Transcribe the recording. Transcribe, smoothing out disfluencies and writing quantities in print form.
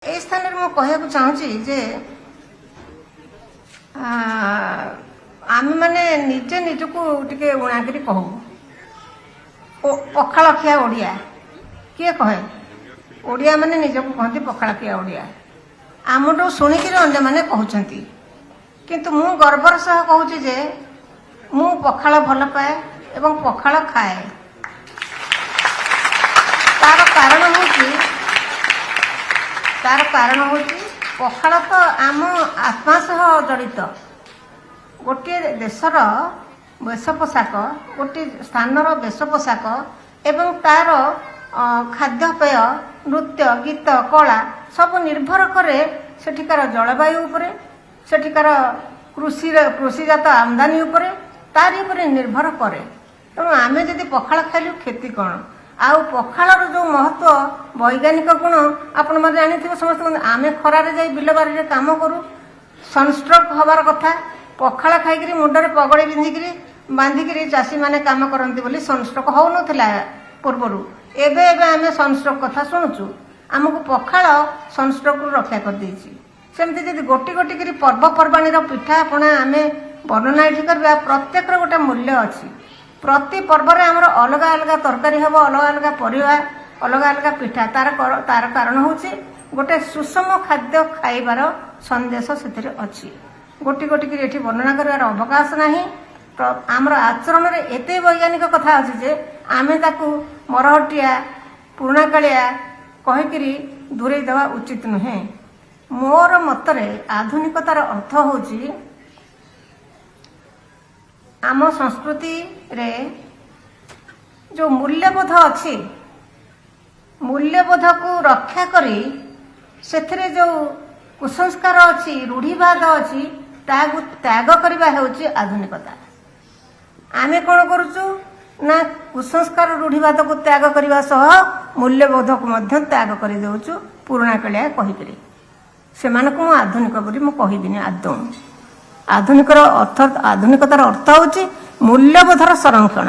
ଏଇ ସ୍ଥାନରେ ମୁଁ କହିବାକୁ ଚାହୁଁଛି ଯେ ଆମେମାନେ ନିଜେ ନିଜକୁ ଟିକେ ଉଣାକିରି କହୁ, ପଖାଳ ଖିଆ ଓଡ଼ିଆ। କିଏ କହେ? ଓଡ଼ିଆ ମାନେ ନିଜକୁ କହନ୍ତି ପଖାଳ ଖିଆ ଓଡ଼ିଆ। ଆମଠୁ ଶୁଣିକିରି ଅନ୍ୟମାନେ କହୁଛନ୍ତି। କିନ୍ତୁ ମୁଁ ଗର୍ବର ସହ କହୁଛି ଯେ ମୁଁ ପଖାଳ ଭଲ ପାଏ ଏବଂ ପଖାଳ ଖାଏ। ତାର କାରଣ ହେଉଛି ପଖାଳ ତ ଆମ ଆତ୍ମା ସହ ଜଡ଼ିତ। ଗୋଟିଏ ଦେଶର ବେଶ ପୋଷାକ, ଗୋଟିଏ ସ୍ଥାନର ବେଶ ପୋଷାକ ଏବଂ ତାର ଖାଦ୍ୟପେୟ, ନୃତ୍ୟ, ଗୀତ, କଳା ସବୁ ନିର୍ଭର କରେ ସେଠିକାର ଜଳବାୟୁ ଉପରେ, ସେଠିକାର କୃଷିର କୃଷିଜାତ ଆମଦାନୀ ଉପରେ, ତାରି ଉପରେ ନିର୍ଭର କରେ। ତେଣୁ ଆମେ ଯଦି ପଖାଳ ଖାଇଲୁ, କ୍ଷତି କ'ଣ? ଆଉ ପଖାଳର ଯୋଉ ମହତ୍ଵ, ବୈଜ୍ଞାନିକ ଗୁଣ ଆପଣମାନେ ଜାଣିଥିବେ ସମସ୍ତେ। ଆମେ ଖରାରେ ଯାଇ ବିଲ ବାରିରେ କାମ କରୁ, ସନଷ୍ଟ୍ରୋକ୍ ହବାର କଥା। ପଖାଳ ଖାଇକିରି, ମୁଣ୍ଡରେ ପଗଡ଼ି ପିନ୍ଧିକିରି, ବାନ୍ଧିକିରି ଚାଷୀମାନେ କାମ କରନ୍ତି ବୋଲି ସନଷ୍ଟ୍ରୋକ୍ ହଉନଥିଲା ପୂର୍ବରୁ। ଏବେ ଏବେ ଆମେ ସନଷ୍ଟ୍ରୋକ୍ କଥା ଶୁଣୁଛୁ। ଆମକୁ ପଖାଳ ସନଷ୍ଟ୍ରୋକରୁ ରକ୍ଷା କରିଦେଇଛି। ସେମିତି ଯଦି ଗୋଟି ଗୋଟି କରି ପର୍ବପର୍ବାଣୀର ପିଠା ପଣା ଆମେ ବର୍ଣ୍ଣନା ଏଠି କରିବା, ପ୍ରତ୍ୟେକର ଗୋଟେ ମୂଲ୍ୟ ଅଛି। ପ୍ରତି ପର୍ବରେ ଆମର ଅଲଗା ଅଲଗା ତରକାରୀ ହେବ, ଅଲଗା ଅଲଗା ପରିବା, ଅଲଗା ଅଲଗା ପିଠା। ତାର କାରଣ ହେଉଛି ଗୋଟେ ସୁଷମ ଖାଦ୍ୟ ଖାଇବାର ସନ୍ଦେଶ ସେଥିରେ ଅଛି। ଗୋଟି ଗୋଟି କରି ଏଠି ବର୍ଣ୍ଣନା କରିବାର ଅବକାଶ ନାହିଁ। ଆମର ଆଚରଣରେ ଏତେ ବୈଜ୍ଞାନିକ କଥା ଅଛି ଯେ ଆମେ ତାକୁ ମରହଟିଆ, ପୁରୁଣାକାଳିଆ କହିକିରି ଦୂରେଇ ଦେବା ଉଚିତ ନୁହେଁ। ମୋର ମତରେ ଆଧୁନିକତାର ଅର୍ଥ ହେଉଛି ଆମ ସଂସ୍କୃତିରେ ଯୋଉ ମୂଲ୍ୟବୋଧ ଅଛି, ମୂଲ୍ୟବୋଧକୁ ରକ୍ଷା କରି ସେଥିରେ ଯୋଉ କୁସଂସ୍କାର ଅଛି, ରୂଢ଼ିବାଦ ଅଛି, ତାହାକୁ ତ୍ୟାଗ କରିବା ହେଉଛି ଆଧୁନିକତା। ଆମେ କ'ଣ କରୁଛୁ ନା କୁସଂସ୍କାର, ରୂଢ଼ିବାଦକୁ ତ୍ୟାଗ କରିବା ସହ ମୂଲ୍ୟବୋଧକୁ ମଧ୍ୟ ତ୍ୟାଗ କରିଦେଉଛୁ ପୁରୁଣା କାଳିଆ କହିକିରି। ସେମାନଙ୍କୁ ମୁଁ ଆଧୁନିକ ବୋଲି ମୁଁ କହିବିନି ଆଦୌ। ଆଧୁନିକର ଅର୍ଥ, ଆଧୁନିକତାର ଅର୍ଥ ହେଉଛି ମୂଲ୍ୟବୋଧର ସଂରକ୍ଷଣ।